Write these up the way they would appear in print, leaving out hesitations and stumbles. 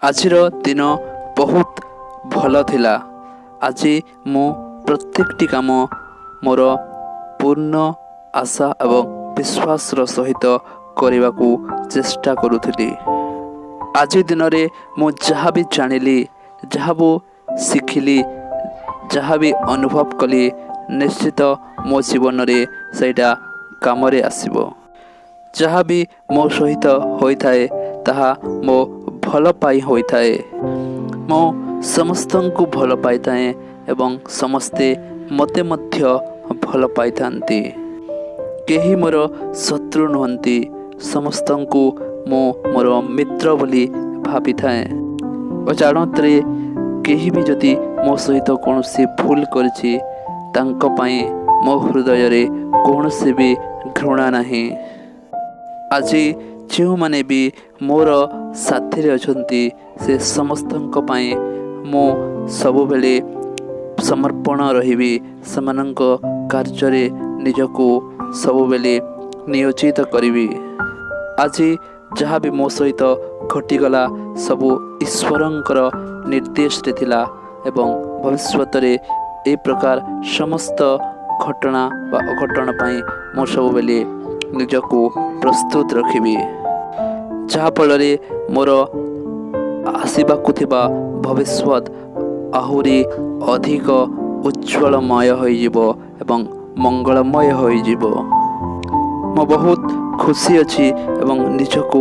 ଆଜିର ଦିନ ବହୁତ ଭଲ ଥିଲା। ଆଜି ମୁଁ ପ୍ରତ୍ୟେକଟି କାମ ମୋର ପୂର୍ଣ୍ଣ ଆଶା ଏବଂ ବିଶ୍ୱାସର ସହିତ କରିବାକୁ ଚେଷ୍ଟା କରୁଥିଲି। ଆଜି ଦିନରେ ମୁଁ ଯାହା ବି ଜାଣିଲି, ଯାହା ବି ଶିଖିଲି, ଯାହା ବି ଅନୁଭବ କଲି, ନିଶ୍ଚିତ ମୋ ଜୀବନରେ ସେଇଟା କାମରେ ଆସିବ। ଯାହା ବି ମୋ ସହିତ ହୋଇଥାଏ, ତାହା ମୋ ଭଲ ପାଇଁ ହୋଇଥାଏ। ମୁଁ ସମସ୍ତଙ୍କୁ ଭଲ ପାଇଥାଏ ଏବଂ ସମସ୍ତେ ମୋତେ ମଧ୍ୟ ଭଲ ପାଇଥାନ୍ତି। କେହି ମୋର ଶତ୍ରୁ ନୁହନ୍ତି। ସମସ୍ତଙ୍କୁ ମୁଁ ମୋର ମିତ୍ର ବୋଲି ଭାବିଥାଏ। ଅଜାଣତରେ କେହି ବି ଯଦି ମୋ ସହିତ କୌଣସି ଭୁଲ କରିଛି, ତାଙ୍କ ପାଇଁ ମୋ ହୃଦୟରେ କୌଣସି ବି ଘୃଣା ନାହିଁ। ଆଜି ଯେଉଁମାନେ ବି ମୋର ସାଥିରେ ଅଛନ୍ତି, ସେ ସମସ୍ତଙ୍କ ପାଇଁ ମୁଁ ସବୁବେଳେ ସମର୍ପଣ ରହିବି। ସେମାନଙ୍କ କାର୍ଯ୍ୟରେ ନିଜକୁ ସବୁବେଳେ ନିୟୋଜିତ କରିବି। ଆଜି ଯାହା ବି ମୋ ସହିତ ଘଟିଗଲା, ସବୁ ଈଶ୍ୱରଙ୍କର ନିର୍ଦ୍ଦେଶରେ ଥିଲା ଏବଂ ଭବିଷ୍ୟତରେ ଏ ପ୍ରକାର ସମସ୍ତ ଘଟଣା ବା ଅଘଟଣ ପାଇଁ ମୁଁ ସବୁବେଳେ ନିଜକୁ ପ୍ରସ୍ତୁତ ରଖିବି, ଯାହାଫଳରେ ମୋର ଆସିବାକୁ ଥିବା ଭବିଷ୍ୟତ ଆହୁରି ଅଧିକ ଉଜ୍ଜ୍ୱଳମୟ ହୋଇଯିବ ଏବଂ ମଙ୍ଗଳମୟ ହୋଇଯିବ। ମୁଁ ବହୁତ ଖୁସି ଅଛି ଏବଂ ନିଜକୁ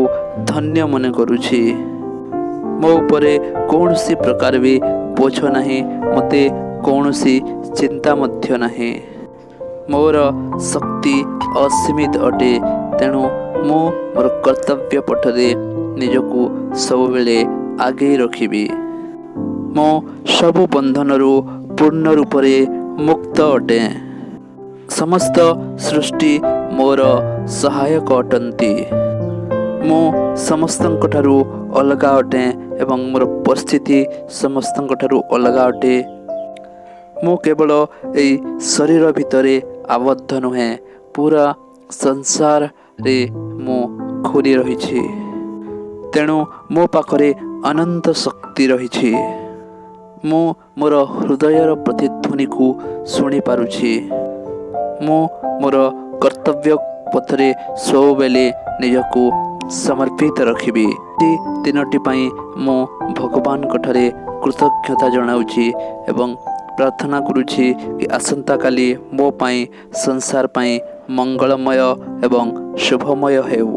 ଧନ୍ୟ ମନେ କରୁଛି। ମୋ ଉପରେ କୌଣସି ପ୍ରକାର ବି ବୋଝ ନାହିଁ। ମୋତେ କୌଣସି ଚିନ୍ତା ମଧ୍ୟ ନାହିଁ। ମୋର ଶକ୍ତି ଅସୀମିତ ଅଟେ। ତେଣୁ ମୁଁ ମୋର କର୍ତ୍ତବ୍ୟ ପଥରେ ନିଜକୁ ସବୁବେଳେ ଆଗେଇ ରଖିବି। ମୁଁ ସବୁ ବନ୍ଧନରୁ ପୂର୍ଣ୍ଣ ରୂପରେ ମୁକ୍ତ ଅଟେ। ସମସ୍ତ ସୃଷ୍ଟି ମୋର ସହାୟକ ଅଟନ୍ତି। ମୁଁ ସମସ୍ତଙ୍କ ଠାରୁ ଅଲଗା ଅଟେ ଏବଂ ମୋର ପରିସ୍ଥିତି ସମସ୍ତଙ୍କ ଠାରୁ ଅଲଗା ଅଟେ। ମୁଁ କେବଳ ଏଇ ଶରୀର ଭିତରେ ଆବଦ୍ଧ ନୁହେଁ, ପୁରା ସଂସାରରେ ମୁଁ ଘୁରି ରହିଛି। ତେଣୁ ମୋ ପାଖରେ ଅନନ୍ତ ଶକ୍ତି ରହିଛି। ମୁଁ ମୋର ହୃଦୟର ପ୍ରତିଧ୍ୱନିକୁ ଶୁଣିପାରୁଛି। ମୁଁ ମୋର କର୍ତ୍ତବ୍ୟ ପଥରେ ସବୁବେଳେ ନିଜକୁ ସମର୍ପିତ ରଖିବି। ଏହି ଦିନଟି ପାଇଁ ମୁଁ ଭଗବାନଙ୍କ ଠାରେ କୃତଜ୍ଞତା ଜଣାଉଛି ଏବଂ ପ୍ରାର୍ଥନା କରୁଛି କି ଆସନ୍ତାକାଲି ମୋ ପାଇଁ, ସଂସାର ପାଇଁ ମଙ୍ଗଳମୟ ଏବଂ ଶୁଭମୟ ହେଉ।